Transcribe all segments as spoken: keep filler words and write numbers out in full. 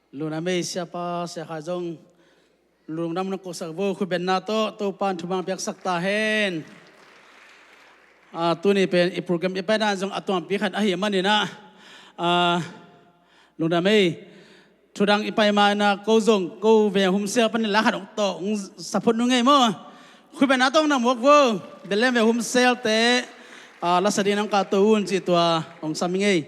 Lungdam ei, siapa, siakhai zong lungdam na kosak vo, khubenna tawh Topa'n thumang piaksak ta hen. Ah, tuni pen i program i paidan zong a tuampi khat ahih manin ah, ah, lungdam ei. Thudang i pai ma-in ah ko zong ko veng homesale panin la khat hong tawh hong sa phot nung ei maw. Khubenna tawh hong na muak vo. Bethlehem veng homesale te, ah, la sa dingin hong kahto un cih tua hong sam ing ei.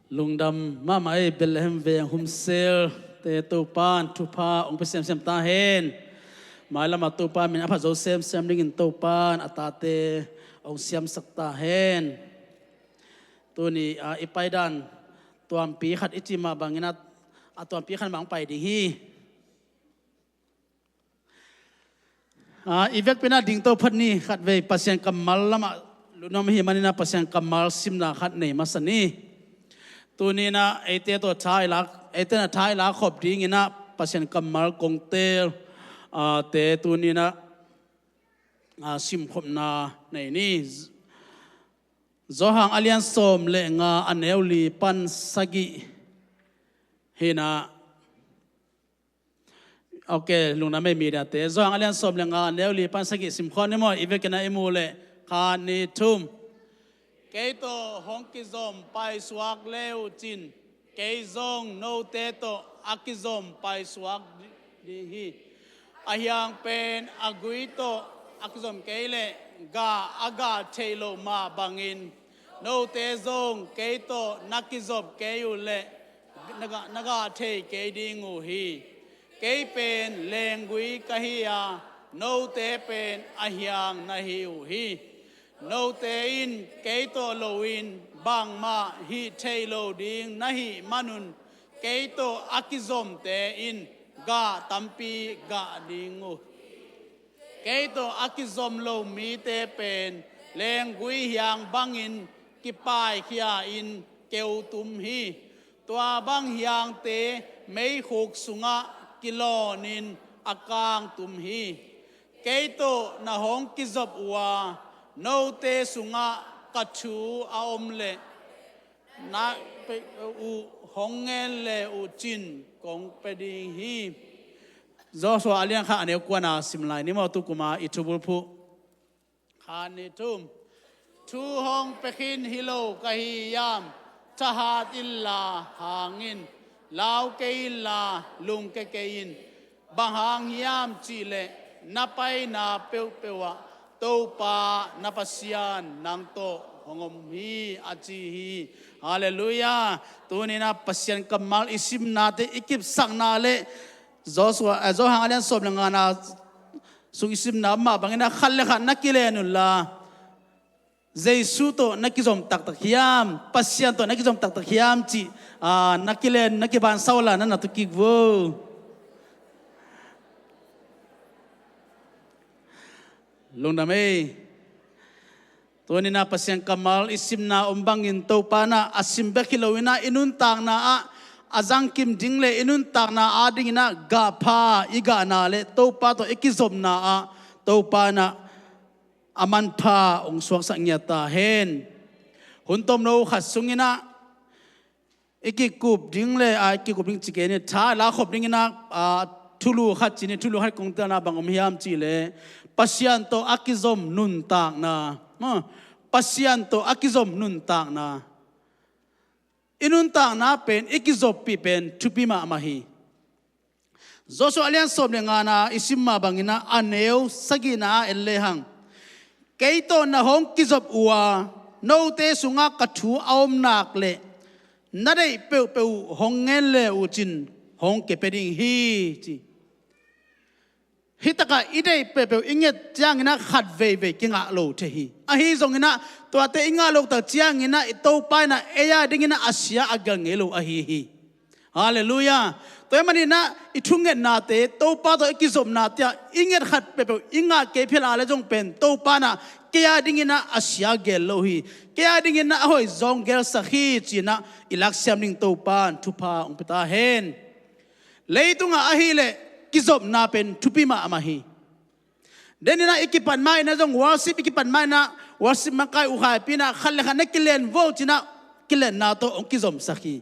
Lungdam mahmah ei, Bethlehem veng humselte Topan thupha hong pia semsem ta hen. Mailamah Topa min a phat zo semsem dingin Topan a tate hong siamsak ta hen. Tuni a i paidan tuampi khat i cih mah bangin a, a tuampi khat mah hong pai ding hi. A, i vekpi-in a dingto phot ni, khatvei Pasian kammal lamah lut nuam ahih manin a Pasian kammal simna khat nei masa ni. Tuni-in a eite tawh tha i lak, eite in a tha i lak khop dingin a Pasian kammal kong teel, a, te tuni-in a, a, simkhopna nei ni. Johan a lian sawm le nga, a neu li pan sagih hi-in a, Ok, lungdam ei mediate. Johan a lian sawm le nga, a neu li pan sagih simkhawm ni maw, i vekin a i mu leh. Khat, nih, thum. Kei tawh hong kizom paisuak le uh cin, kei zong note tawh a kizom paisuak di-, ding hi. A hiang pen a gui tawh a kizom kei leh gah a gah theih loh mah bangin, note zong kei tawh na kizop kei uh leh na gah, na gah thei kei ding uh hi. Kei pen lenggui ka hi a, note pen a hiang na hi uh hi. Note in kei tawh loin bangmah hih thei lo ding na hih manun, kei tawh a kizomte in gah tampi gah ding uh. Kei tawh a kizom lo mite pen lenggui hiang bangin kipaikhia-in keu tum hi. Tua bang hiangte meikhuk sungah kilawnin a kang tum hi. Kei tawh na hong kizop uh a, note sungah ka thu a om leh, na pe uh hong ngen le uh cin kong pe ding hi. Joshua a lian khat, a neu kuana sim lai ni maw, tu kuma i thubulphuh. Khat, nih, thum. Thu hong pia khin hi lo ka hi hiam? Thahat inla hang in, lau kei inla lungkia kei in. Bang hang hiam cih leh na paina peuhpeuh ah Topa na Pasian nang tawh hong om hi, a ci hi. Halleluiah. Tuni-in a Pasian kammal i simnate i kipsakna le Joshua, eh, Johan a lian sawm le ngana sung i simna mah bangin a khat le khat na kilen unla, Jesu tawh na kizom taktak hiam, Pasian tawh na kizom taktak hiam cih, ah, na kilen, na kibansa unla, na na tu kik vo. Lungdam ei. Tuni-in a Pasian kammal i simna om bangin Topa in a, a sim bek hi loin a, i nuntakna ah a zangkim ding le i nuntakna adingin a gahpha i gahna le Topa tawh i kizopna ah Topa in a, a manpha hong suaksak ngiat ta hen. Hun tomno khat sungin a, i kikup ding le, a, i kikup ding ci kei ni, tha i lak khop dingin a, a, thulu khat ci ni, thulu khat kong telna bang om hiam cih leh Pasian tawh a kizom nuntakna. Maw, Pasian tawh a kizom nuntakna. I nuntakna pen, i kizoppih pen thupi mahmah hi. Joshua a lian sawm le ngana i sim mah bangin a, a neu sagihna ah en lehang, kei tawh na hong kizop uh a, note sungah ka thu a om nak leh na deih peuhpeuh uh hong ngen le uh cin hong kipia ding hi, ci. Hih takah i deih peuhpeuh i nget ciangin a khat veivei kingah lo thei hi. Ahi zongin a tuate i ngah loh tak ciangin a i Topa in a ei a dingin a a sia a gel ngei lo ahi hi. Halleluiah. Tua ahih manin a i thungetnate, Topa tawh i kizopnate ah i nget khat peuhpeuh i ngah kei phial a leh zong pen Topa in a kei a dingin a a sia gel lo hi. Kei a dingin a a hoih zong gelsak hi ci-in a i laksiam ding Topa in thupha hong pia ta hen. Leitungah ahih leh kizopna pen thupi mahmah hi. Denin a i kipat ma-in a zong worship, i kipat ma-in a worship makaih ukhaipi-in a khat le khat na kilen vo ci-in a kilenna tawh hong kizomsak hi.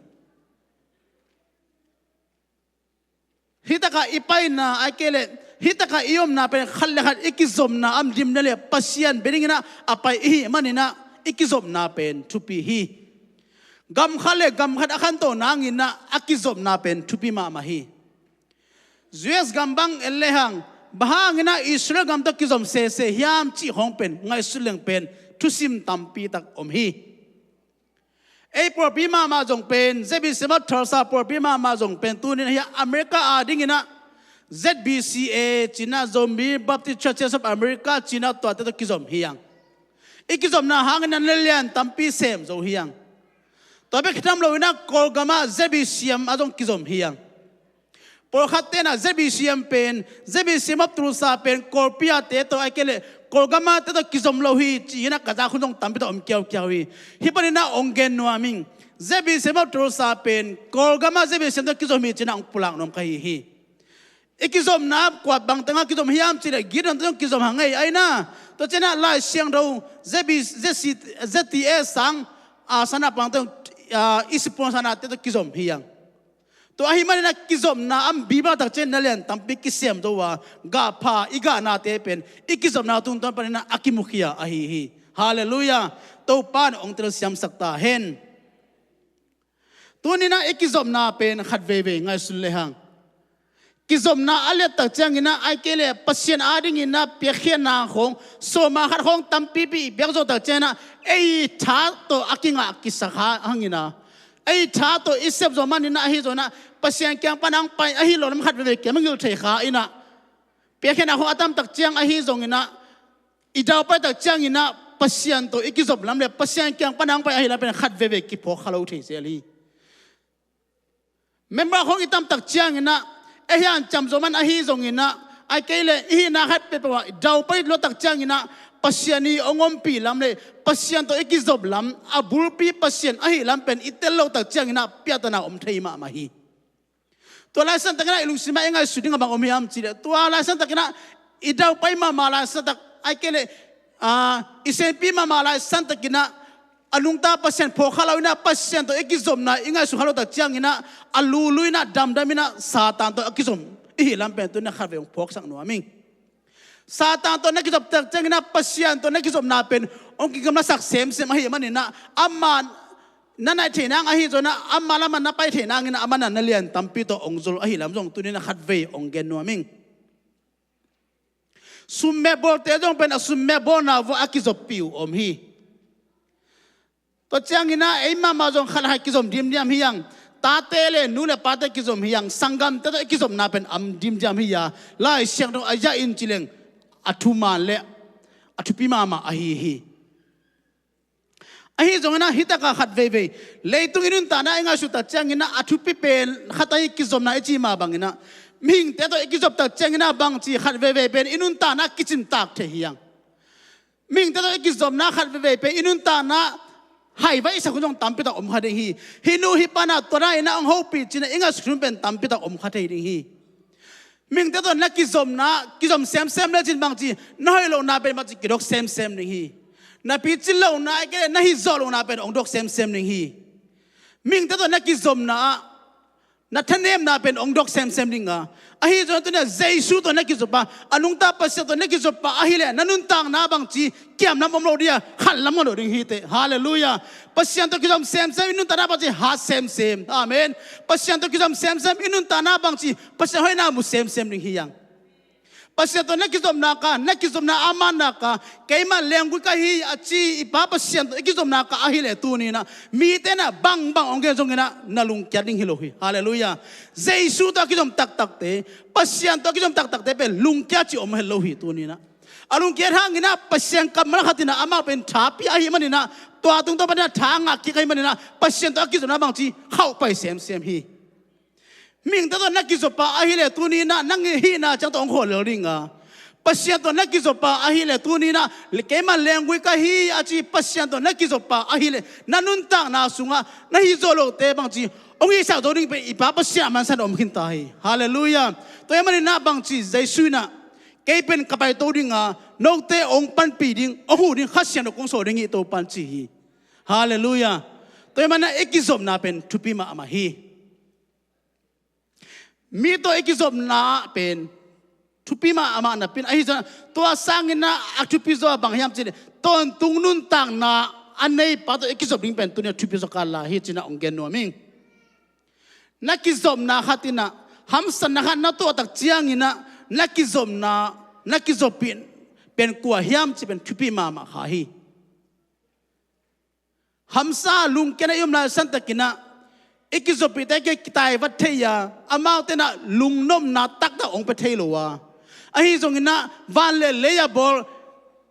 Hih takah i paina ahih kei leh hih takah i omna pen khat le khat i kizopna a om dim leh Pasian bia dingin a a pai i hih manin a i kizopna pen thupi hi. Gam khat le gam khat a khantoh nangin a a kizopna pen thupi mahmah hi. U S gam bang en lehang, bang hangin a Israel gam tawh kizom sese hiam cih khawng pen ngaihsut leng pen thusim tampi tak om hi. Ei pawlpi mahmah zong pen, Z B C M of Tulsa pawlpi mahmah zong pen, tunin hia America a dinginah Z B C A cinah, Zomi Baptist Churches of America cinah, tuate tawh kizom hi hang. I kizomna hangin na lian tampi sem zo hi hang. Tua bek hi tham loinah Kawlgamah Z B C M ah zong kizom hi hang. Pawlkhat tenah Z B C M pen, Z B C M of Tulsa pen Kawlpi-ate tawh, ahih kei leh Kawlgamate tawh kizom lo hi ci-inah ka zak hun zong tampi tawh om kiaukiau hi. Hih paninah ong gen nuam ing. Z B C M of Tulsa pen Kawlgamah Z B C M tawh kizom hi cinah ong pulak nuam ka hi hi. I kizomna kua bang tengah kizom hiam cih leh Gideon tawh zong kizom hang ei, aina. Tua cianah Lai Siangtho Z B, Z C, Z T A sang, a, sana pang tawh, a, i sipuang sanate tawh kizom hi hang. Tua ahih maninah kizopna a biba takciang na lian tampi kisem zo a, gahpha i gahnate pen i kizopna tungtawn paninah a kimukhia ahi hi. Halleluiah. Topa in ong telsiamsak ta hen. Tuninah i kizopna pen khat veivei ngaihsun lehang, kizopna a liat takcianginah ahih kei leh Pasian adinginah piakkhiatna khawng, sawma khat khawng tampipi i piak zawh takcianginah ei tha tawh a kingah kisak hanginah, ei tha tawh i sep zawh maninah ahi zonah Pasian kiang pan ang pai ahi lo lam khat veivei kiam a ngilh thei kha inah, piakkhiatna khawng a tam takciang ahi zonginah, i daupai takcianginah Pasian tawh i kizop lam le Pasian kiang pan ang pai ahi lam pen khat veivei kiphawk kha lo thei zel hi. Member khawng i tam takcianginah, ei hian ciamzaw man ahi zonginah, ahih kei leh i hihna khat peuhpeuh ah i daupai lua takcianginah Pasian i ong ompih lam le Pasian tawh i kizop lam, a bulpi Pasian ahih lam pen i tel loh takcianginah piahtana om thei mahmah hi. Tua laisan takinah i lungsimah i ngaihsut ding a bang om hiam cih leh, tua laisan takinah i daupai mahmah laisan tak, ahih kei leh, a, i senpi mahmah laisan takinah a nungta Pasian phawk kha loinah Pasian tawh i kizopna i ngaihsun kha lo takcianginah a luluinah damdaminah Satan tawh a kizom i hih lam pen tuninah khat vei ong phawksak nuam ing. Satan tawh na kizop takcianginah Pasian tawh na kizopna pen ong kigamlasak semsem ahih maninah, amah na naih thei nang ahi zonah, amah lamah na pai thei nanginah, amah na lian tampi tawh ong zol ahih lam zong tuninah khat vei ong gen nuam ing. Summeek bawlte zong pen a summeek bawlna vua a kizoppih uh om hi. Tua cianginah ei mahmah zong khat le khat kizom dimdiam hi hang. Tate le nu le pate kizom hi hang. Sanggamte tawh i kizopna pen om dimdiam hi a, Lai Siangtho a zah in ci leng a thuman le a thupi mahmah ahi hi. Ahi zonginah hih takah khat veivei, leitung i nuntakna i ngaihsut takcianginah a thupi pen khat ahi kizopna i cih mah banginah, mihingte tawh i kizop takcianginah bangci khat veivei pen i nuntakna kicimtak thei hi hang. Mihingte tawh i kizopna khat veivei pen i nuntakna haivaisak hun zong tampi tak om kha ding hi. Hih nu hih pa na tua na inah ong hopih cinah i ngaihsut hun pen tampi tak om kha thei ding hi. Mihingte tawh na kizopna, kizom semsem lecin bangci na hoih lohna pen bangci kidok semsem ding hi. Na picin lohna, ahih kei leh na hih zawh lohna pen ong dok semsem ding hi. Mihingte tawh na kizopna ah na thanemna pen ong dok semsem ding a. Ahi zongin tuni-ah Jesu tawh na kizop a, a nungta Pasian tawh na kizop a ahih leh na nuntakna bangci kiamlam om lo ding a, khanlam om lo ding hi teh. Halleluiah. Pasian tawh kizom semsem i nuntakna bangci hat semsem. Amen. Pasian tawh kizom semsem i nuntakna bangci Pasian hoihna mu semsem ding hi hang. Pasian tawh na kizopna ka, na kizopna a manna ka, keimah lenggui ka hi a ci i Pa Pasian tawh i kizopna ka ahih leh tuninah mite na bangbang ong gen zonginah na lungkiat ding hi lo hi. Halleluiah. Jesu tawh a kizom taktakte, Pasian tawh a kizom taktakte pen lungkiat cih om het lo hi tuninah. A lungkiat hanginah Pasian kammal khatinah amah pen thapi ahih maninah, tua tungtawn paninah tha ngah kik ahih maninah Pasian tawh a kizopna bangci khauhpai semsem hi. Mihingte tawh na kizop a ahih leh tuninah nang i hihna ciang tawh ong khawl lel ding a. Pasian tawh na kizop a ahih leh tuninah keimah lenggui ka hi a ci Pasian tawh na kizop a ahih leh na nuntakna sungah na hih zawh lohte bangci ong hihsak zo ding pen i Pa Pasian a mansan om khin ta hi. Halleluiah. Tua ahih maninah bangci Jesu inah kei pen ka paito ding a, note ong panpih ding, ong huh ding Kha Siangtho kong sawl ding hi Topa'n ci hi. Halleluiah. Tua ahih maninah i kizopna pen thupi mahmah hi. Mi tawh i kizopna pen thupi mahmah napi-in, ahi zongin tua sanginah a thupi zaw a bang hiam cih leh tawntung nuntakna a neipa tawh i kizop ding pen tuni-ah thupi zaw kal lai hi cinah ong gen nuam ing. Na kizopna khatinah hamsatna khat na tuah takcianginah na kizopna, na kizopih pen kua hiam cih pen thupi mahmah kha hi. hamsa lungkiatna i om lai santakinah i kizopihte kei kitaivat thei a, amaute nah lungnopna taktak hong pia thei lo a, ahi zonginah van le lei a bawl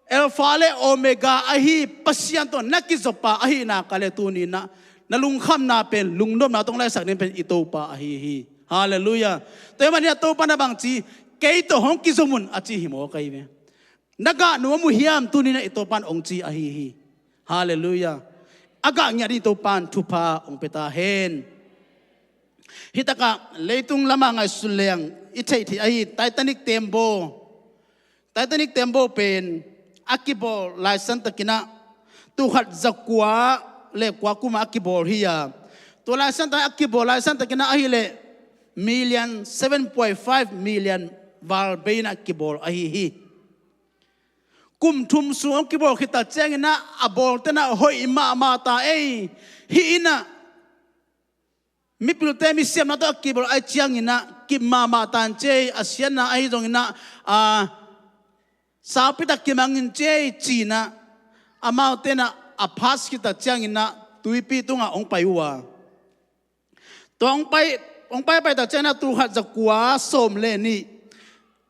Alpha le Omega ahi Pasian tawh na kizop a, ahi nak leh tuninah na lungkhamna pen lungnopna tawh hong laisak ding pen i Topa ahi hi. Halleluiah. Tua ahih manin a Topa na bang ci, kei tawh hong kizom un a ci hi maw kei ve. Na gah nuam uh hiam tuninah i Topan hong ci ahi hi. Halleluiah. A gah ngiat i Topan thupha hong pia ta hen. Hitakah leitung lamah ngaihsun leng i theih theih ahi Titanic tembaw. Titanic tembaw pen a kibawl laisan takinah tul khat zakua le kua kumah a kibawl hi a, tua laisan tak a kibawl laisan takinah ahileh million, seven point five million val beinah kibawl ahi hi. Kum thum sung hong kibawl khit tak cianginah a bawltenah hoih mahmah ta ei. Hih innah mipilte misiamna tawh a kibawl ahi cianginah kip mahmah tan cei, a siatna ahi zonginah a saupitak kimangin cei cinah amautenah a phas khit tak cianginah tuipi tungah hong pai uh a, tua hong pai, hong pai pai tak cianginah tul khat zakua sawm le nih,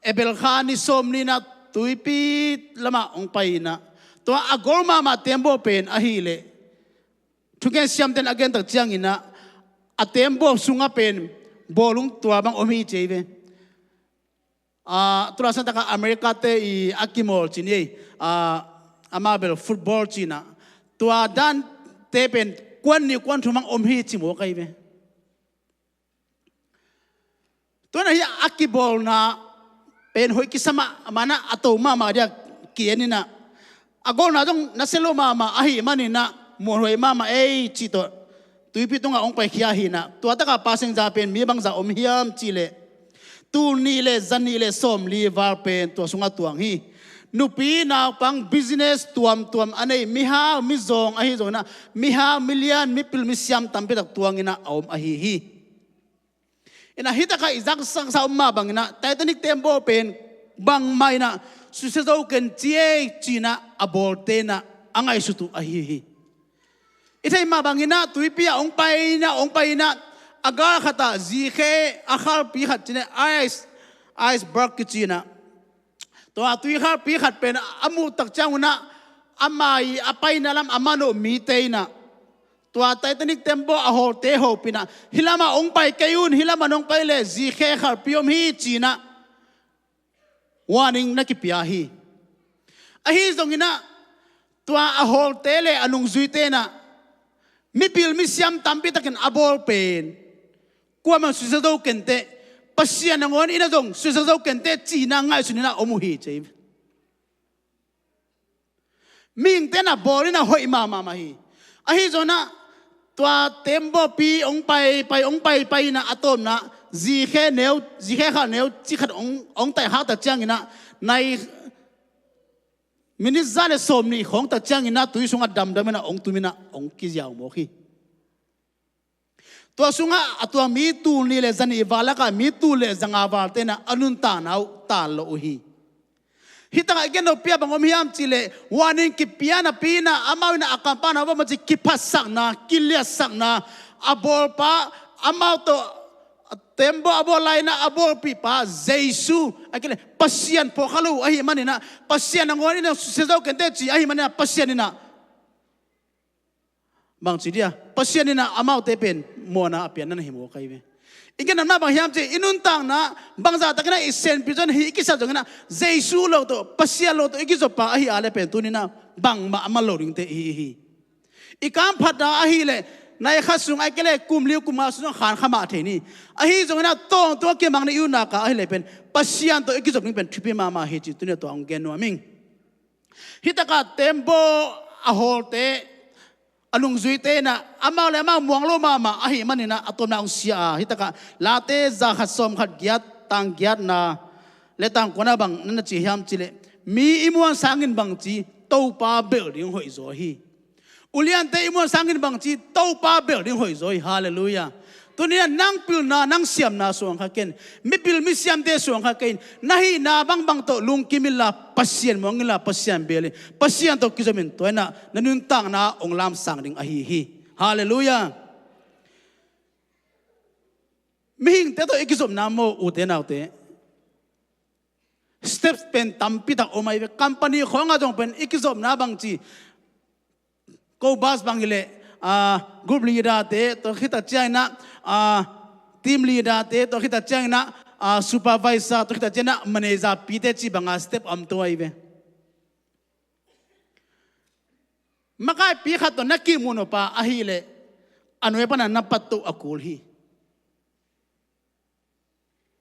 Abel kha ni sawm ninah tuipi lamah hong pai inah, tua a gol mahmah tembaw pen ahileh thugen siamten a gen tak cianginah a tembaw sungah pen bawlung tua bang om hi cei ve. Tua laisan takah America te i a kimawl cin hi. Amah bel football cinah tua dante pen kuan nih kuan thum bang om hi ci maw kei ve. Tuanah hi a kibawlna pen hoih kisam ah manah a to mahmah dia kieninah a gawlna zong nasia lo mahmah ahi maninah muanhuai mahmah ei cih tawh tuipi tungah hong paikhia hinah, tua takah passenger pen mi bangzah om hiam cihleh tul nih le za nih le sawm li val pen tua sungah tuang hi. Nupi naupang business tuamtuam a nei mihau mizawng ahi zonginah mihau milian mipil misiam tampitak tuanginah a om ahi hi. Inah hitakah i zaksaksa om mah banginah Titanic tembaw pen bangmah inah susia zo ken ci ei cinah a bawltenah a ngaihsut uh ahi hi. I theih mah banginah tuipi ah hong pai inah hong pai inah a gal khatah zikhe a khalpi khat cinah ice, iceberg kicinah tua tui khalpi khat pen a muh tak ciangunah a mai a paina lam a manawh mite inah tua Titanic tembaw a hawlte hopinah hih lamah hong pai kei un, hih lamah nong pai leh zikhe khalpi om hi cinah warning na kipia hi. Ahi zonginah tua a hawlte le a nungzuite inah mipil misiam tampitakin a bawl pen kuamah susia zo kenteh, Pasian nangawn inah zong susia zo kenteh cinah ngaihsuninah om uh hi cei. Mihingte inah bawl inah hoih mahmah mah hi. Ahi zonah tua tembawpi hong pai pai hong pai pai inah a tawpna zikhe neu zikhe khat neu cikhat hong taihkhak tak cianginah nai minit za le sawm nih khawng tak cianginah tui sungah damdam inah hong tum inah hong kiziau mawk hi. Tua sungah a tua mi tul nih le za nih val lakah mi tul le za nga valte inah a nuntakna uh taan lo uh hi. Hih takah i gen lopi ah bang om hiam cihleh warning kipia napi inah amau inah a kampau na bawm a ci kiphatsakna kiliatsakna a bawlpa amau tawh tembaw a bawl lai inah a bawlpihpa Jesu a kileh Pasian phawkkha lo uh ahi maninah Pasian nangawn inah susia zo kenteh ci ahi maninah Pasian inah bangci dia Pasian inah amaute pen muanna a pianna na hi maw kei ve. I gen nopna bang hiam ci i nuntakna bangzah takinah i senpi zon hi i kisat zonginah Jesu lo tawh Pasian lo tawh i kizoppa ahi a le pen tuninah bangmah a man lo dingte ihi ihi. I kamphatna ahileh nai khat sung a i kileh kum liu kum nga sung zong khankha mah thei ni. Ahi zonginah tawngtawng a kimangna i utnaka ahileh pen Pasian tawh i kizop ding pen thupi mahmah hi ci tuninah tua hong gen nuam ing. Hih takah tembaw a hawlte a nungzuite inah amau le amau muang lo mahmah ahi maninah a tawpna hong sia a hih takah Late za khat sawm khat giat tang giatna le tang kuana bang nan na ci hiam cihleh mi i muan sangin bangci Topa belh ding hoihzaw hi. Uliante i muan sangin bangci Topa belh ding hoihzaw hi. Halleluiah. Tuni-in ah nang pilna, nang siamna suang kha ken. Mipil misiamte suang kha ken. Na hihna bangbang tawh lungkim inla, Pasian muang inla, Pasian bel in, Pasian tawh kizom in, tua in ah na nuntakna hong lamsang ding ahi hi. Halleluiah. Mihingte tawh i kizopna maw, ute naute? Steps pen tampi tak om ahi ve. Company khawngah zong pen i kizopna bangci, ko boss bang hileh, ah, group leader te, tua khit tak ciangin ah, ah, team leader te, tua khit tak ciangin ah, ah, supervisor, tua khit tak ciangin ah manager pi te ci banga step om to ahi ve. Makaipi khat tawh na kimu nop a ahileh, a nuai pana na pat to a kul hi.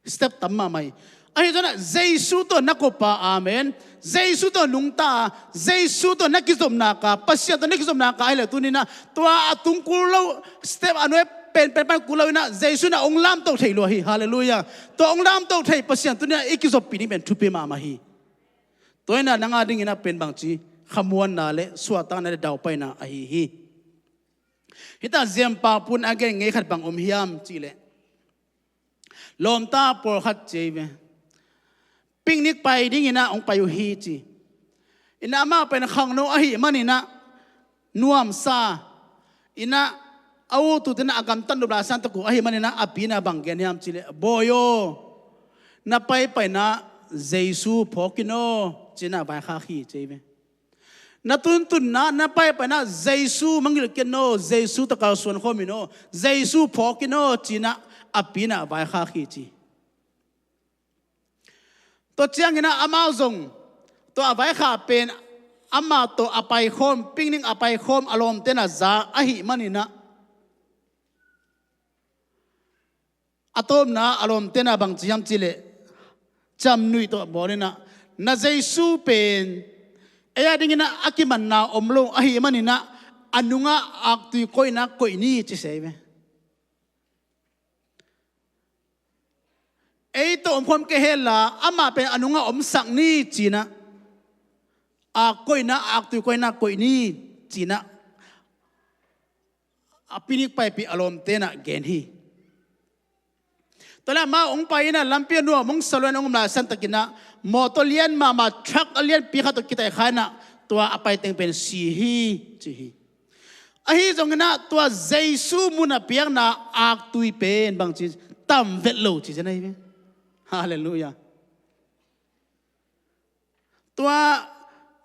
Step tam mahmah hi. Ahi zongin ah Jesu tawh na kop a, amen, Jesu tawh nungta a, Jesu tawh na kizopna ka, Pasian tawh na kizopna ka ahileh, tuni-in ah tua a tung kul lo, step a nuai penpen pan kul lo in ah Jesu in ah hong lamto thei lua hi. Halleluiah. Tua hong lamto thei Pasian tuni-in ah i kizoppi ding pen thupi mahmah hi. Tua in ah nang a dingin ah pen bangci khamuanna le suahtakna le daupaina ahi hi. Hita Ziampaupun a gen ngei khat bang om hiam cihleh, lawmta pawlkhat ci ahi ve. Picnic pai dingin ah hong pai uh hi ci. In ah amah pen khangno ahih manin ah nuamsa in ah, a utute in ah a gamtat nop lai a san tak uh ahih manin ah a pi in ah bang gen hiam cihleh, "Bawi aw, na paipaina Jesu phawk in aw," ci-in ah vaikhak hi ci ahi ve. Na tuntunna, na paipaina Jesu mangngilh kei in aw, Jesu tawh kalsuan khawm in aw, Jesu phawk in aw, ci-in ah a pi in ah vaikhak hi ci. Tua ciangin ah amau zong, tua a vaikhak pen amah tawh a paikhawm, picnic a paikhawm a lawmte in ah za ahih manin ah, a tawpna a lawmte in ah bang ci hiam cihleh, ciamnuih tawh bawl in ah, "Na Jesu pen ei a dingin ah a kimanna om lo ahih manin ah, a nungah aktui koihna koih ni," ci se ahi ve. Ei tawh omkhawm kei hen la, amah pen a nungah omsak ni ci-in ah, ak koihna, aktui koihna koih ni ci-in ah, a picnic paipih a lawmte in ah gen hi. Tua leh amau hong pai in ah lampi a nuam hong sa lua in, hong om lai a san takin ah mawtaw lian mahmah, truck a lianpi khat tawh kitaih kha in ah, tua a pai teng pen si hi ci hi. Ahi zongin ah tua Jesu mun a piakna aktui pen bangci, tam vet lo ci zen ahi ve. Halleluiah. Tua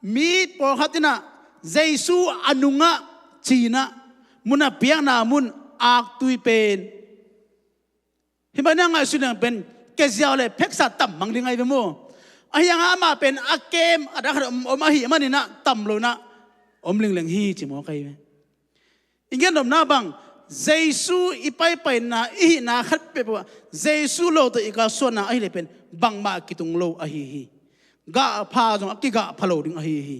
mi pawlkhat in ah Jesu a nungah ci-in ah, mun a piakna mun aktui pen, hih bang in ah ngaihsun leng pen keziau le pheksa tam mang ding ahi ve maw. Ahi hangin amah pen a kem a dak khat om, om ahih manin ah tam lo in ah om lingleng hi ci mawk ahi ve. I gen nopna bang, Jesu i paipaina, i hihna khat peuhpeuh ah Jesu lo tawh i kalsuanna ahileh pen bangmah kitung lo ahi hi. Gahpha zong a kigahpha lo ding ahi hi.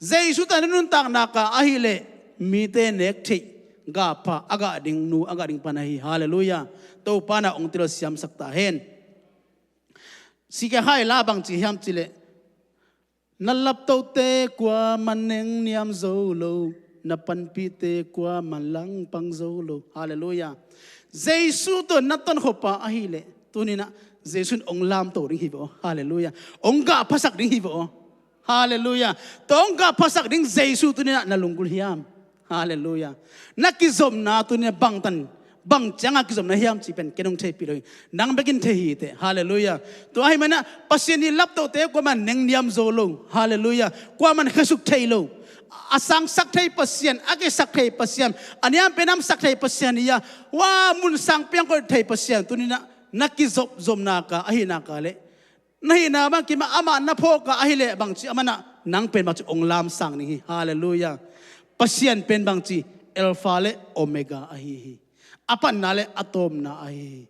Jesu tawh na nuntakna ka ahileh mite nek theih, gahpha a gah ding nu, a gah ding pan ahi. Halleluiah. Topa in ah hong til aw, siamsak ta hen. Sikhai la bang ci hiam cihleh, "Na laptohte kuaman nengniam zo lo, na panpihte kuaman langpang zo lo." Halleluiah. Jesu tawh na tonkhop a ahileh, tuni-in ah Jesu in hong lamto ding hi ve aw. Halleluiah. Hong gahphasak ding hi ve aw. Halleluiah. Tua hong gahphasak ding Jesu tuni-in ah na lunggulh hiam? Halleluiah. Na kizopna tuni-in ah bangtan, bang cianga kizopna hiam cih pen ken hong theihpih lo hi. Nang bekin thei hi teh. Halleluiah. Tua ahih manin ah Pasian ii laptohte kuaman nengniam zo lo. Halleluiah. Kuaman khesuk thei lo. A sangsak thei Pasian, a kisak thei Pasian, a niam pen a omsak thei Pasian hi a, hua mun sang piang koih thei Pasian tuni-in ah na kizopzopna ka ahihna ka leh, na hihna bang kimah amah na phawk a ahileh bangci, amah in ah nang pen bangci hong lamsang ding hi. Halleluiah. Pasian pen bangci, Alpha le Omega ahi hi. A patna le a tawpna ahi hi.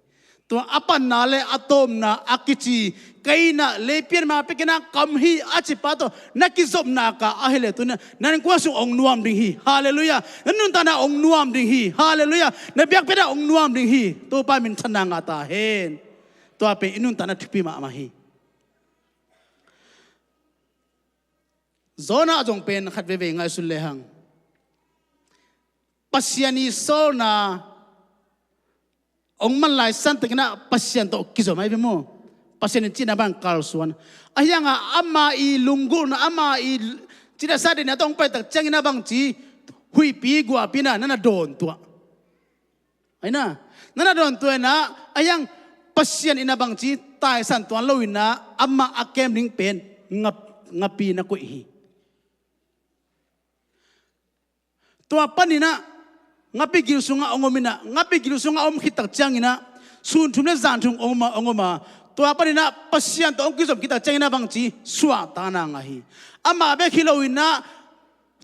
Tua a patna le a tawpna a kici, kei in ah leipian ma pek in ah ka om hi a cipa tawh na kizopna ka ahileh, tuni-in ah na innkuan sung hong nuam ding hi. Halleluiah. Na nuntakna hong nuam ding hi. Halleluiah. Na biakpiakna hong nuam ding hi. Topa minthanna ngah ta hen. Tua pen i nuntakna thupi mahmah hi. Jonah zong pen khat veivei ngaihsun lehang, Pasian ii sawlna Hong man lai san takin ah Pasian tawh kizom ahi ve maw. Pasian in cihna bang kalsuan. Ahi hangah ama i lunggulhna, ama i cina sa deihna tawh hong pai tak ciangin ah bangci, huihpi guahpi in ah na na dawntuah. Ahi na, na na dawntuah in ah, ahi hang Pasian in ah bangci, taisan tuan lo in ah, amah a kem ding pen ngap, ngapi na koih hi. Tua panin ah ngapi gil sungah hong om in ah, ngapi gil sungah om khit tak ciangin ah, sun thum le zan thum hong om a, hong om a. Tua panin ah Pasian tawh hong kizom khit tak ciangin ah bangci, suahtakna ngah hi. Amah bek hi lo in ah,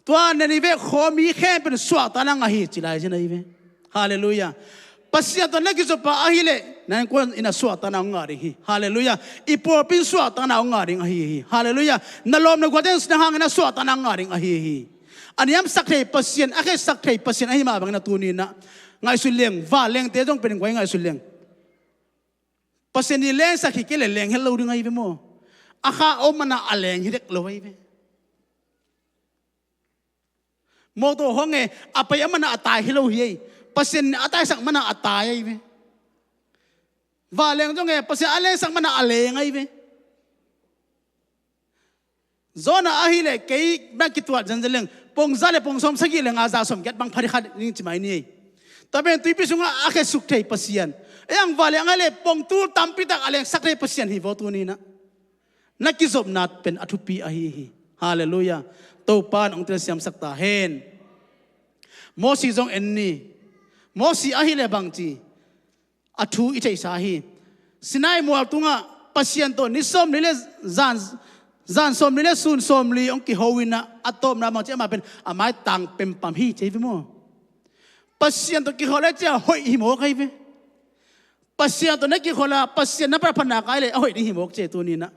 tua Nineveh khua mi khempeuh in suahtakna ngah hi, ci lai zen ahi ve. Halleluiah. Pasian tawh na kizop a ahih leh, na innkuan in ah suahtakna hong ngah ding hi. Halleluiah. I pawlpi in suahtakna hong ngah ding ahi hi. Halleluiah. Na lawm na gualte in na hangin ah suahtakna hong ngah ding ahi hi. A niamsak thei Pasian, a khetsak thei Pasian ahi mah bangin ah tuni in ah ngaihsun leng, vanlengte zong pen guai ngaihsun leng. Pasian in lengsak hi kei leh leng het lo ding ahi ve maw. A kha om man ah a leng hi dek lo ahi ve. Mawtaw hong e, a pai a man ah a tai hi lo hi ei. Pasian in a taisak man ah a tai ahi ve. Vanleng zong e, Pasian a lengsak man ah a leng ahi ve. Jonah ahih leh kei bang kituat zenzen leng, pongza le pongsawm sagih le nga za sawm giat bang pha ding kha ding ci mai ni ei. Tua pen tuipi sungah a khetsuk thei Pasian. Ei ang vanleng ahih leh pongtul tampi tak a lengsak thei Pasian hi vaw tuni in ah. Na kizopna pen a thupi ahi hi. Halleluiah. Topa in hong telsiamsak ta hen. Mosi zong en ni. Mosi ahih leh bangci, a thu i theihsa hi. Sinai mual tungah Pasian tawh ni sawmli le zan, zan sawmli le sun sawmli hong kiho in ah, a tawpna bangci amah pen a maitang pempam hi ci hi ve maw. Pasian tawh kikhol le cia hoih hi mawk ahi ve. Pasian tawh na kikhol a, Pasian na phatphatna kai le a hoih ding hi mawk ci tuni in ah.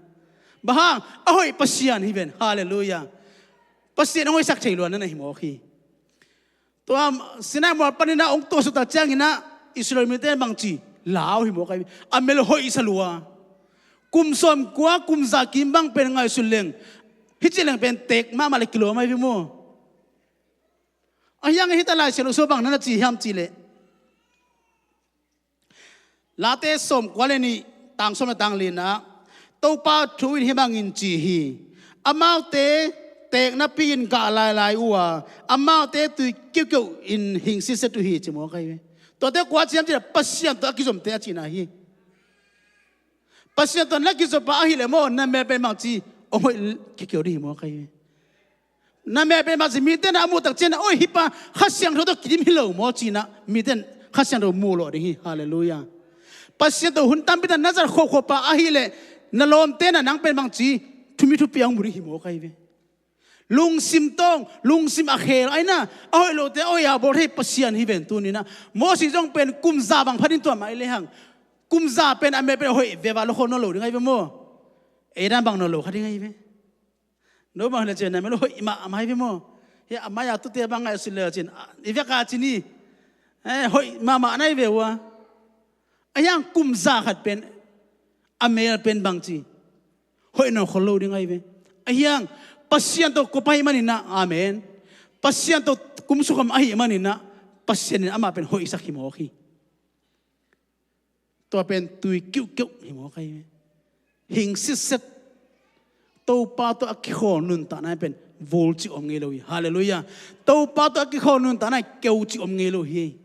Bang hang, a hoih Pasian hi ven. Halleluiah. Pasian a hoihsak thei lua na na hi mawk hi. Tua Sinai mual panin ah hong tuahsuk tak ciangin ah Israel mite bangci, lau hi mawk ahi ve. A mel hoih sa lua. Kum sawmkua, kum za kim bang pen ngaihsun leng, hih ci leng pen teek mahmah le kilawm ahi ve maw. Ahi hang hih ta Lai Siangtho sung bang na na ci hiam cih leh, Late sawmkua le nih, tang sawm le tang li-na ah, Topa thu in hih bangin ci hi. Amaute teek napi-in gah lailai uh a, amaute tui kiukiu in hing sitset uh hi, ci mawk ahi ve. Tuate kua ci hiam cih leh Pasian tawh a kizomte a cihna hi. Pasian tawh na kizop a ahih leh maw, na mel pen bangci, hong hoih kikiau ding hi mawk ahi ve. Na mel pen bangci, mite na a muh tak ciangin, oi, hih pa Kha Siangtho tawh kidim hi lo maw ci-in ah, mite in Kha Siangtho mu lawh ding hi. Halleluiah. Pasian tawh hun tampi tak na zat khopkhop a ahih leh, na lawmte in ah nang pen bangci, thupi thupi a hong mu ding hi mawk ahi ve. Lungsim tawng, lungsim a khel ahi na, a hoih lote a hoih a bawl thei Pasian hi ven tuni-in ah. Mosi zong pen kum za bang pha ding tua mah ahi lehang, kum za pen a mel pen a hoih veve lua khol nawn lo ding ahi ve maw. Ei dan bang nawn lo kha ding ahi ve. No bang hi leh cin, na mel hoih mahmah hi ve maw. Hih a mai-a tute bang ngaihsut leh cin, i vek a cin hi. Eh, hoih mahmah na hi ve ua. Ahi hang kum za khat pen a mel pen bangci, hoih nawn khol lo ding ahi ve. Ahi hang Pasian tawh kop ahih manin ah, amen, Pasian tawh kum sukham ahih manin ah, Pasian in amah pen hoihsak hi mawk hi. Tua pen tui kiukiu hi mawk ahi ve. Hing sitset. Topa tawh a kikhawl nuntakna pen vul cih om ngei lo hi. Halleluiah. Topa tawh a kikhawl nuntakna keu cih om ngei lo hi.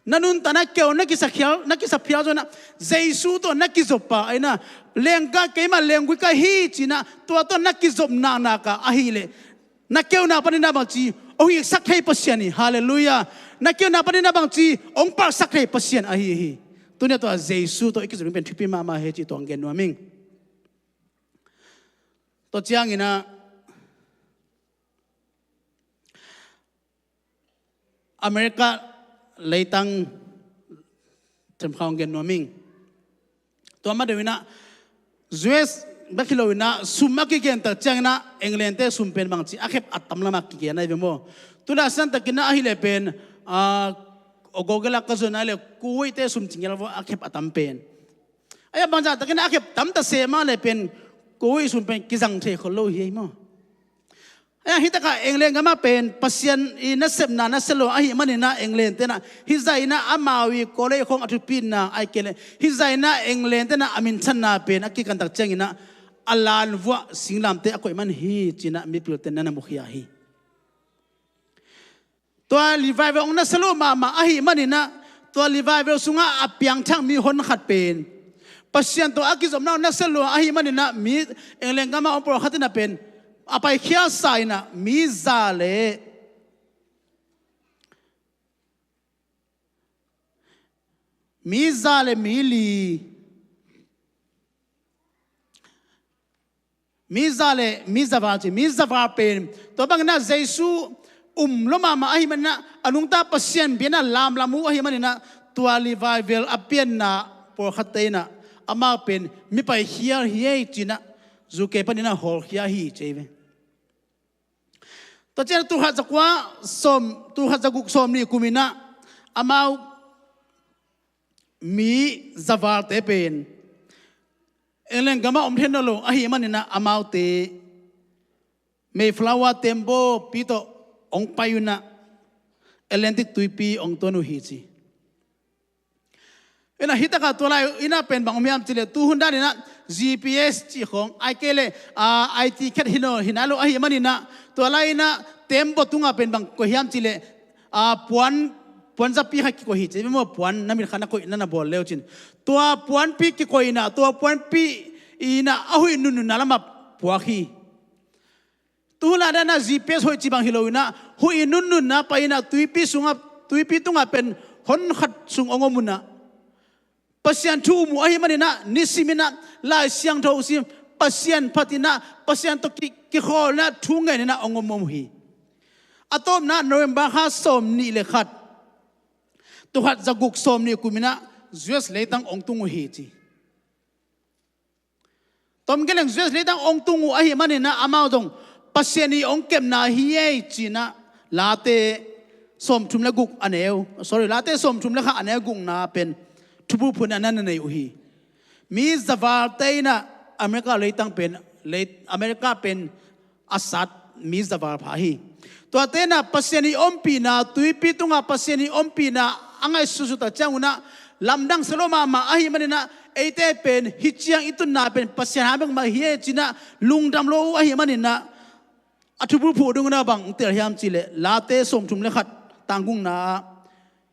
Na nuntakna keu na kisa khial, na kisa phial zawh in ah, Jesu tawh na kizop a, ahi na, lenggah kei mah lenggui ka hi ci-in ah, tua tawh na kizop naknak a ahih leh, na keuna panin ah bangci, hong hihsak thei Pasian hi. Halleluiah. Na keuna panin ah bangci, hong palhsak thei Pasian ahi hi. Tuni-a tua Jesu tawh i kizop ding pen thupi mahmah hi cih tua hong gen nuam ing. Tua ciangin ah, America leitang themkhat hong gen nuam ing. Tua ma deuh in ah, U S bek hi lo in ah, sum a kigen tak ciangin ah, England-te sum pen bangci, a khep a tam lam a kigen ahi ve maw. Tu-in ah a sisan takin ah ahih leh pen, ah, Google ah ka zon ahih leh, Kuwait-te sum ci ngel vo, a khep a tam pen. Ahi a bangzah takin ah a khep tam ta se mah leh pen, Kuwait sum pen kizang thei khol lo hi ei maw. Eh, hih takah England gamah pen Pasian i nasepna nasia lo ahih maninah England tenah hih zahinah amau i college khong a thupitna ai kei leh hih zahinah England tenah a minthanna pen a kikantak cianginah a lan vuah singlamte a koih man hi cinah mipilte na na mukhia hi. Tua revival hong nasia lo mahmah ahih maninah tua revival sungah a piangthak mi honkhat pen Pasian tawh a kizopna hong nasia lo ahih maninah mi England gamah hong pawlkhat inah pen a paikhiasa inah mi za le mi za le mi li mi za le mi zaval ci, mi zaval pen tua banginah Jesu um lo mahmah ahih maninah a nungta Pasian biakna lamlam uh ahih maninah tua revival a pianna pawlkhatte inah amau pen mi paikhial hi ei cinah U K paninah hawlkhia hi ci ei ve. Tua ciang tul khat za kua sawm, tul khat za guk sawm nih kuminah amau mi zavalte pen England gamah om thei nawn lo ahih maninah amaute Mayflower tembaw pi tawh hong pai unah Atlantic tuipi hong tuan uh hi ci. Inah hih takah tua lai inah pen bang om hiam cileh tuhun daninah G P S cih khong ai kei leh I T khat hi nawn hi nai lo ahih maninah tua lai inah tembaw tungah pen bang koih hiam cileh puan puan zapi khat kikoih hi ci maw, puan na mit khat na koih na na bawl leu cin. Tua puanpi kikoihna, tua puanpi inah a huih nunnunna lamah puak hi. Tuhun lai danah G P S hoih ci bang hi lo inah huih nunnunna pai inah tuipi sungah tuipi tungah pen honkhat sung hong om unah Pasian thu um uh ahih maninah nisiminah Lai Siangtho sim Pasian phatinah Pasian tawh ki- kikhawlna thu ngeninah hong om om uh hi. A tawpna November kha sawm nih le khat tul khat za guk sawm nih kuminah U S leitang hong tung uh hi ci. Tom geleng U S leitang hong tung uh ahih maninah amau zong Pasian i hong kepna hi ei cinah Late sawmthum le guk a neu, sorry, Late sawmthum le kha a neu gukna pen thuphuphuna na na nei uh hi. Mi zavalte inah America leitang pen lei America pen a sat mi zaval pha hi. Tuate inah Pasian i ompihna tuipi tungah Pasian i ompihna a ngaihsutsut a ciangunah lamdang sia lo mahmah ahih maninah eite pen hih ciang i tunna pen Pasian hang bekmah hi ei cinah lungdam lo uh ahih maninah a thuphuphu dungunah bang tel hiam cileh Late sawmthum le khat tang gukna ah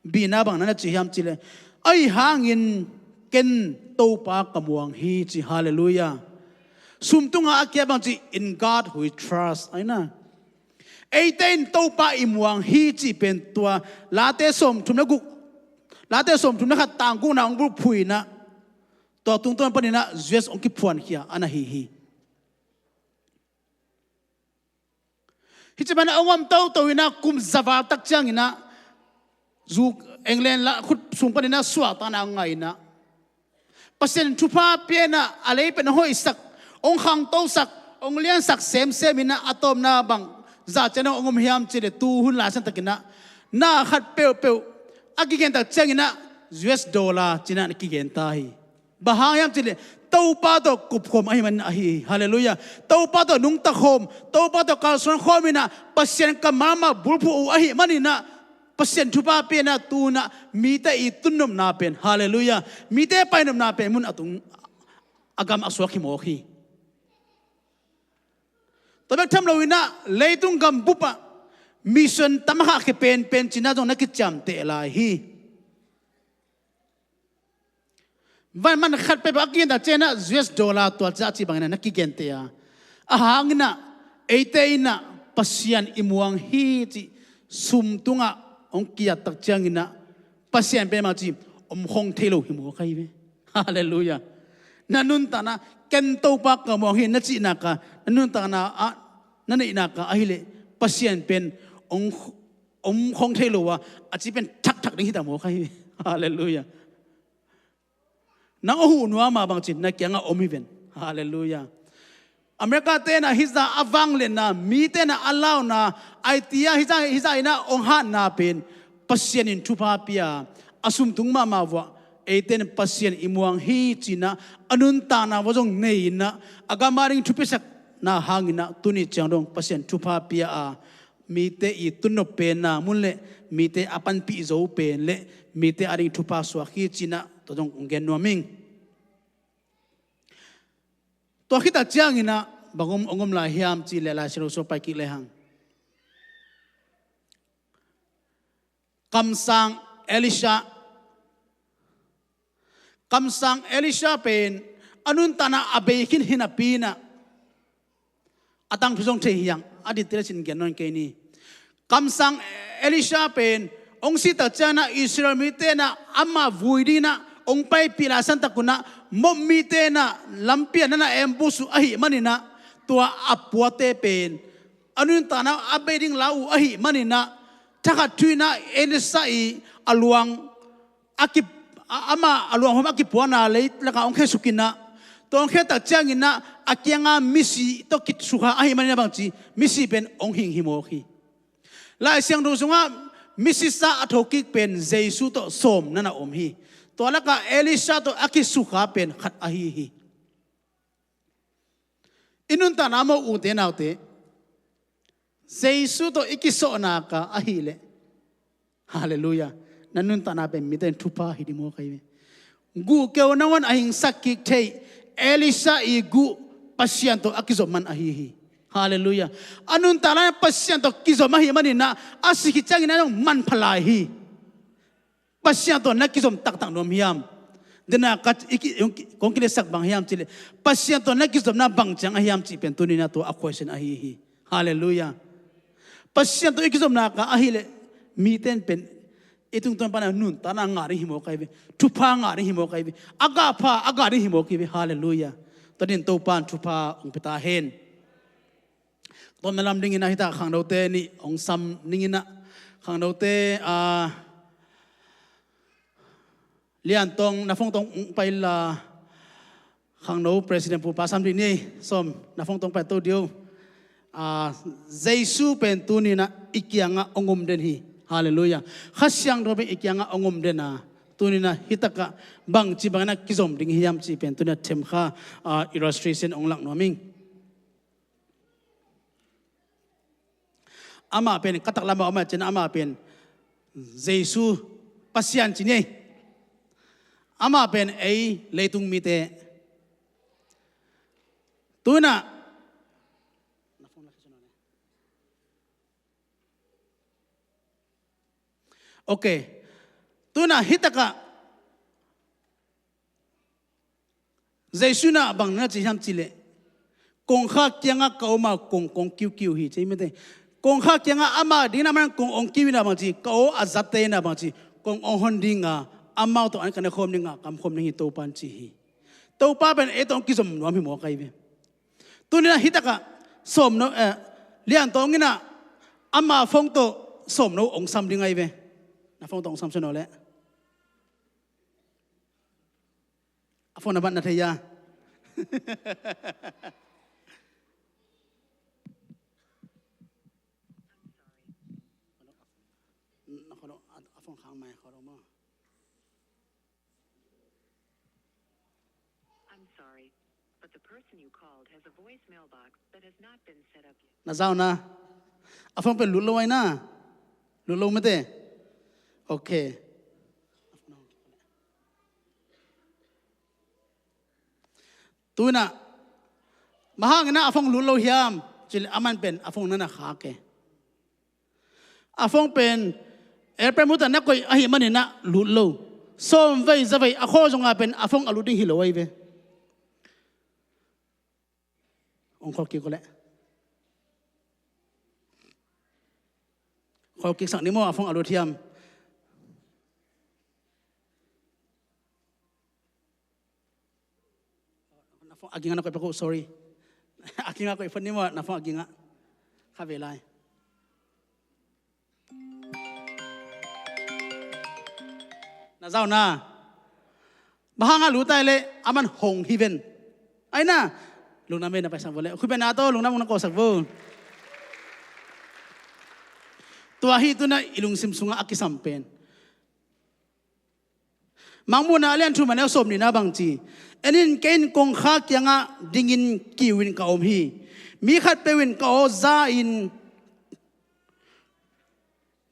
bina bang na na ci hiam cileh ahi hangin ken Topa ka muang hi ci. Halleluiah. Sum tungah a kia bang ci in God we trust aina. Eite in Topa i muang hi ci pen tua Late sawmthum le guk Late sawmthum le khat tang gukna hong bulphuh inah tua tungtawn paninah U S hong kiphuankhia a na hi hi. Hih ci banah a om toto inah kum zaval tak cianginah zu England la khut sung paninah suahtakna a ngai inah Pasian thupha pianah a lei pen a hoihsak hong khangtosak hong liansak semsem inah a tawpna bang zah cianah hong om hiam cileh tuhun laisan takinah na khat peuhpeuh a kigentak cianginah U S dollar cinah na kigenta hi. Bang hang hiam cileh Topa tawh kupkhawm ahih manin ahi hi. Halleluiah. Topa tawh nungtakhawm Topa tawh kalsuan khawm inah Pasian kammal mah bulphuh uh ahih maninah Pasian thupha pianah tunah mite i tunnopna pen, halleluiah, mite painopna pen mun a tung a gam a suak hi mawk hi. Tua bek tham lo inah leitung gam bupah mission tam a khahkhia penpen cinah zong na kiciamteh lai hi. Van man khat peuhpeuh a kigenta cianah U S dollar tua ciah cih banginah na kigente a, a hanginah eite inah Pasian i muang hi cih sum tungah hong kiattak cianginah Pasian pen mah cih om khong thei lo hi mawk ahi ve. Halleluiah. Na nuntakna ken Topa ka muang hi na cihna ka na nuntakna ah na neihna ka ahileh Pasian pen om om khong thei lo a a ci pen thakthak ding hi ta mawk ahi ve. Halleluiah. Nang a huh nuam a bangcin na kiangah om hi ven. Halleluiah. America tenah hih zah a vangliatna, mi tenah a launa, I T ah hih zah hih zah inah hong hatna pen Pasian in thupha pia a sumtung mahmah vuah eite in Pasian i muang hi cinah a nuntakna vuah zong nei inah a gam a ding thupisak na hangin ah tuni ciang dong Pasian thupha pia a, mite i tunnop penna mun le mite a panpih zo pen le mite a ding thupha suak hi ci-in ah tua dong kong gen nuam ing. Tua khit tak ciangin ah bang om, ong om lai hiam cih leh Lai Siangtho sung pai kik lehang, kamsang Elisha, kamsang Elisha pen a nuntakna a bei khin hi napi-in ah a tangthu zong thei hi hang, a detail cih gen nawn kei ni. Kamsang Elisha pen hong si tak ciangin ah Israel mite in ah amah vui dingin ah hong paipih lai santak un ah Moab mite in ah lampi ah na na ambush uh ahih manin ah tua a puate pen a nuntakna a bei ding lau uh ahih manin ah thakhat thu-in ah Elisha i a luang a ki, a, amah a luanghawm a kipuana lei lakah hong khesuk in ah, tua hong khe tak ciangin ah a kianga misi tawh kisukha ahih manin ah bangci, misi pen hong hing hi mawk hi. Lai Siangtho sungah misisa a thokik pen Jesu tawh sawm na na om hi. Tua lakah Elisha tawh a kisukha pen khat ahi hi. I nuntakna maw, ute naute, Jesu tawh i kisawhnak ah ahih leh, halleluiah, na nuntakna pen mite in thupha hi ding mawk ahi ve. Guhkeu nangawn a hingsak kik thei Elisha i guh Pasian tawh a kizom man ahi hi. Halleluiah. A nuntakna Pasian tawh kizom ahih manin ah a si khit ciangin ah zong manpha lai hi. Pasian tawh na kizom taktak nuam hiam? Dena ka, i ki, kong kiletsak bang hiam cih leh, Pasian tawh na kizomna bang ciang ahi hiam cih pen tuni-in ah tua a question ahi hi. Halleluiah. Pasian tawh i kizomna ka ahih leh, mite in pen i tungtawn pan a nuntakna ngah ding hi mawk ahi ve. Thupha ngah ding hi mawk ahi ve. A gah pha a gah ding hi mawk ahi ve. Halleluiah. Tua dingin Topa'n thupha hong pia ta hen. Tawpna lam dingin ah hita khangnote nih hong sam dingin ah, khangnote, ah, Liantong na phone tawh hong pai la, khangno president pu pa sam ding ni. Sawm, na phone tawh hong pai to ding uh. Ah, Jesu pen tuni-in ah i kiangah hong om den hi. Halleluiah. Kha Siangtho pen i kiangah hong om den a, tuni-in ah hitakah bangci bangin ah kizom ding hiam cih pen tuni-in ah themkha, ah, illustration hong lak nuam ing. Amah pen ka taklam ah amah cin, amah pen Jesu Pasian ci ni. Amah pen ei leitung mite. Tu-in ah, ok. Tu-in ah hitakah Jesu in ah bang na ci hiam cih leh, kongkhak kiangah ka om a kong, kong kiukiu hi ci mate. Kongkhak kiangah amah dingin ah amah kong hong kiu in ah bangci, ka aw a zatte in ah bangci, kong hong hon ding a, amau tawh an ka ne khawm ding a, kam khawm ding hi Topa'n ci hi. Topa pen ei tawh hong kizom nuam hi mawk ahi ve. Tuni-in ah hitakah Sawmno, eh, Liantong in ah ama phone tawh Sawmno hong sam ding ahi ve. Na phone tawh hong sam sawm no leh. A phone a bat na thei a. I'm sorry, but the person you called has a voicemail box that has not been set up yet. Na zau na. A phone pen lut lo ai na. Lut lo mate. Ok. Tu-in ah, bang hangin ah a phone lut lo hiam cih leh, aman pen a phone na na khak e. A phone pen airplane mode ah na koih ahih manin ah lut lo. Sawmvei zavei a khawl zongin pen a phone a lut ding hi lo ahi ve. Hong khawl kik o leh. Khawl kik sak ni maw, a phone a lut hiam. Na phone a ging ah na koih pak o, sorry. A ging ah koih phot ni maw, na phone a ging ah. Kha ve lai. Na zau na. Bang hang a lut ai leh, aman hong hi ven. Ai na. Lungdam e, na paisak vo leh. Khuipi na tawh lungdam na kawsak vo. Tua hi tu-in ah i lungsim sungah a kisam pen. Mangmuhna a lian thum a neu sawm nihna bang ci? En in, kei in kongkhak kiangah dingin kiu in ka om hi. Mi khatpeuh in ka aw za in,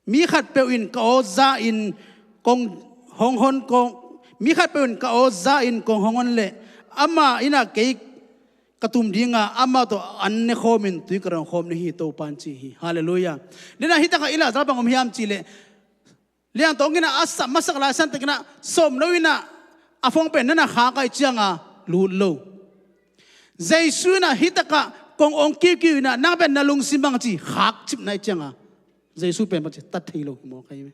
mi khatpeuh in ka aw za in kong hong hon kong, mi khatpeuh in ka aw za in kong hong hon leh, amah in ah kei ka tum ding a, amah tawh an ne khawm in tui ka dawn khawm ding hi, Topa in ci hi. Halleluiah. Dena hi takah i lahzal bang om hiam cih leh, liangtawng in ah a sa-, masak lai san takin ah sawmno in ah a phone pen na na khak ahih ciangin lut lo. Jesu in ah hi takah kong ong kiukiu in ah nang pen na lungsim bang ci khak cipna ahih ciangin Jesu pen bang ci tat thei lo hi mawk ahi ve.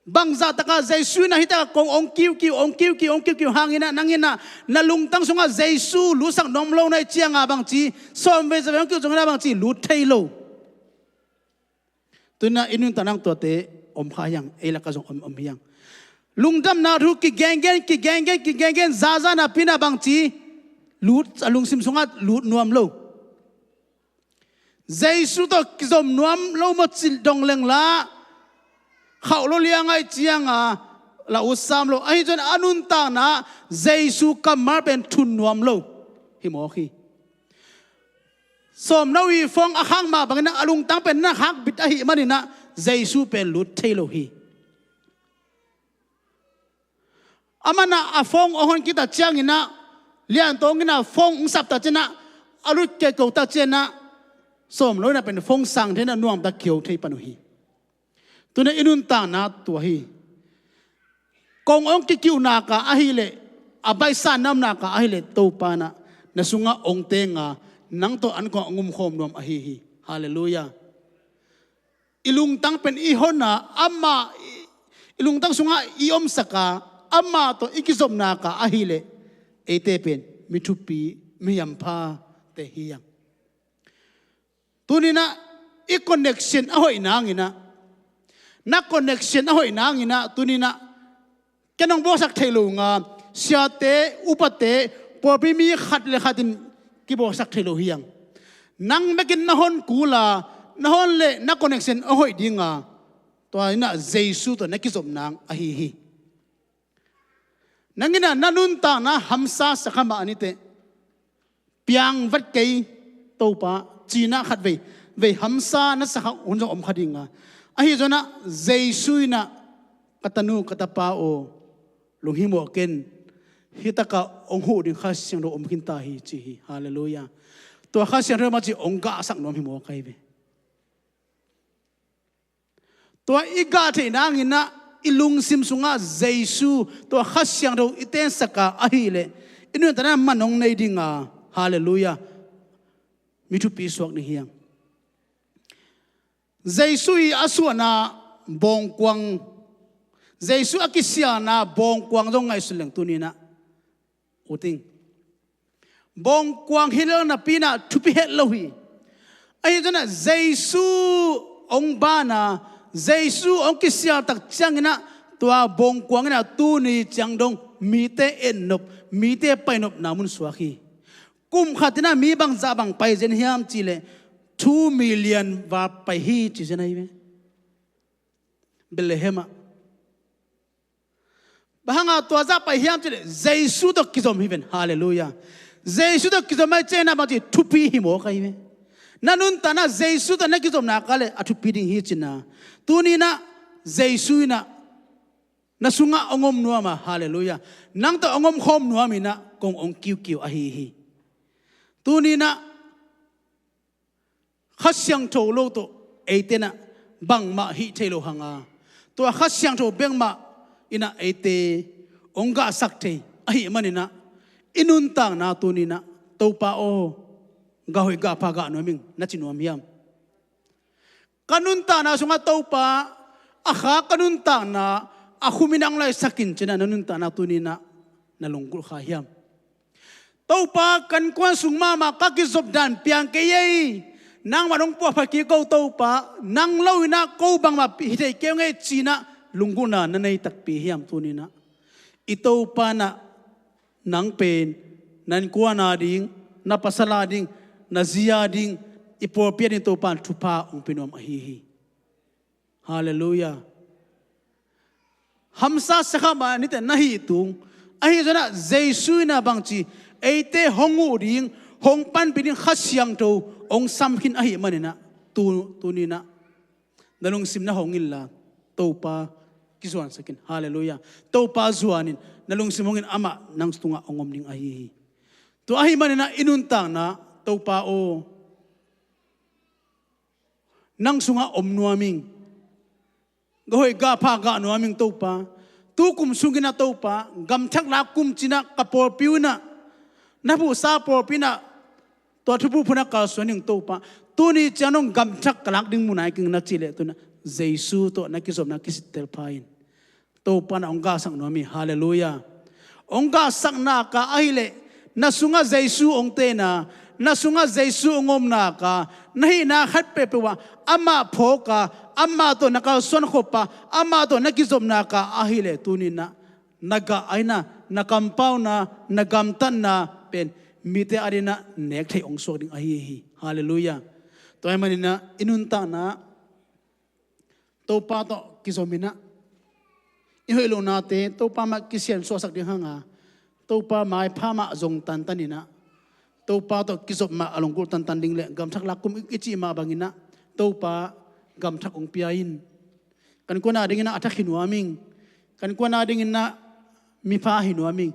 Bangzah takah Jesu in ah hi takah kong ong kiukiu, ong kiukiu, ong kiukiu hangin ah nang in ah na lungtang sungah Jesu lutsak nuam lo na ahih ciangin bang ci, sawmvei zavei ong kiu zongin ah bang ci lut thei lo. Tuni in ah i nuntakna tuate om kha hiang, ei lakah zong om, om hiang. Lungdamna thu kigenggen, kigenggen, kigenggen, zaza napi in ah bang ci lut, a lungsim sungah lut nuam lo. Jesu tawh kizom nuam lo maw cih dong leng lah khauh lo liang ahih ciangin la ut sam lo. Ahi zongin a nuntakna Jesu kammal pen thun nuam lo hi mawk hi. Sawmno i phone a khak mah bangin ah a lungtang pen na khak bit ahih manin ah Jesu pen lut thei lo hi. Amah in ah a phone ong hon kik tak ciangin ah, liangtawng in ah phone ong sap tak ciangin ah, a lut kei ko tak ciangin ah, sawmno in ah pen phone sang thei in ah nuam tak kio thei pan uh hi. Tuni in i nuntakna tua hi. Kong ong kikiu nak a ahih leh, a baihsa na om nak a ahih leh Topa in ah na sungah ong teng a, nang tawh an kong ong um khawm nuam ahi hi. Halleluiah. I lungtang pen i hon a, amah i, i lungtang sungah i omsak a, amah tawh i kizop nak a ahih leh eite pen mi thupi, mi hampha te hi hiang. Tuni in ah i connection a hoih nangin ah, na connection a hoih nangin ah, tuni in ah ken ong bawlsak thei lo ing a, siate, upate, pawlpi mi khat le khat in kibawlsak thei lo hi hiang. Nang bekin na hon kul a, na hon leh na connection a hoih ding a, tua in ah Jesu tawh na kizop nang ahi hi. Nang in ah na nuntakna hamsa sa kha mah ni teh, piang vat kei Topa, ci-in ah khatvei, vei hamsa na sa kha hun zong om kha ding a. Ahi zongin ah Jesu in ah, ka tanu, ka tapa aw, lunghimawh ken, hi takah ong huh ding Kha Siangtho om khin ta hi ci hi. Halleluiah. Tua Kha Siangtho mah ci ong gahsak nuam hi mawk ahi ve. Tua i gah theih nangin ah i lungsim sungah Jesu, tua Kha Siangtho i tensak a ahih leh, i nuntakna man ong nei ding a, halleluiah, mi thupi suak ding hi hiang. Jesu i a suahna bawngkuang, Jesu a kisialna bawngkuang zong ngaihsun leng tuni in ah, u ting, bawngkuang hi lel napi in ah thupi het lo hi. Ahi zongin ah Jesu ong ban a, Jesu ong kisial tak ciangin ah tua bawngkuang in ah tuni ciang dong mite etnop, mite painopna mun suak hi. Kum khat in ah mi bangzah bang pai zen hiam cih leh two million val pai hi ci zen ahi ve. Bethlehem ah. Bang hang a tua zah pai hiam cih leh Jesu tawh kizom hi ven. Halleluiah. Jesu tawh kizom ahih ciangin ah bang ci thupi hi mawk ahi ve. Na nuntakna Jesu tawh na kizom nak a leh a thupi ding hi ci-in ah, tuni in ah Jesu in ah na sungah ong om nuam a, halleluiah, nang tawh ong om khawm nuam in ah kong ong kiukiu ahi hi. Tuni in ah Kha Siangtho lo tawh eite in ah bangmah hih thei lo hang a, tua Kha Siangtho bek mah in ah eite ong gahsak thei ahih manin ah, i nuntakna tuni in ah, Topa aw, gah hoih gah pha gah nuam ing, na ci nuam hiam? Ka nuntakna sungah Topa, a kha ka nuntakna a khum in ah ong laisak in ci-in ah na nuntakna tuni in ah na lunggulh kha hiam? Topa, ka innkuan sung mahmah ka kizop dan piang kei ei. Nangmah in ong puahphat kik o Topa, nang lo in ah ko bangmah hi thei kei ung ei ci-in ah lunggulhna na nei takpi hiam tuni in ah? I Topa in ah nang pen na innkuan a ding, na pasal a ding, na zi a ding, i pawlpi a ding Topa in thupha ong pia nuam ahi hi. Halleluiah. hamsa sakha mah nite na hi tung. Ahi zongin ah Jesu in ah bangci eite hong uh ding, hong panpih ding Kha Siangtho hong sam khin ahih manin ah tu, tuni-in ah na lungsim na hong inla Topa kizuansak in. Halleluiah. Topa zuan in, na lungsim hong in, amah nang tungah hong om ding ahi hi. Tua ahih manin ah i nuntakna, Topa aw, nang sungah om nuam ing. Ga hoih ga pha gah nuam ing Topa. Tu kum sungin ah Topa, gam thak lak kum ci-in ah ka pawlpi uh in ah, na phuhsa pawlpi in ah tua thuphuphun ah kalsuan ing Topa. Tuni ciang hong gam thak ka lak ding mu nai keng na cih leh tu-in ah Jesu tawh na kizopna kisittel pha in. Topa in ah hong gahsak nuam hi. Halleluiah. Hong gahsak nak a ahih leh, na sungah Jesu hong tei-in ah, na sungah Jesu hong om nak a, na hihna khat peuhpeuh ah amah phawk a, amah tawh na kalsuan khop a, amah tawh na kizop nak a ahih leh tuni-in ah na gah a, na, na kampauna, na gamtatna pen mite adingin ah nek theih hong suak ding ahi hi. Halleluiah. Tua ahih manin ah i nuntakna Topa tawh kizom in ah, i hoih lohnate Topa mah kisiansuahsak ding hang a, Topa maipha mah zong tantan in ah, Topa tawh kizop mah a long kulh tantan ding leh gam thak lak kum i cih mah bangin ah Topa gam thak hong pia in. Kan kuan adingin ah a thak hi nuam ing. Kan kuan adingin ah mipha hi nuam ing.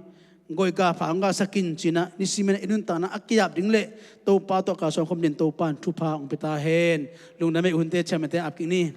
Ga hoih ga pha hong gahsak in ci-in ah, nisimin ah i nuntakna a kizap ding leh Topa tawh kalsuan khop dingin Topa in thupha hong pia ta hen. Lungdam ei, hunte ciamtehte ap kik ni.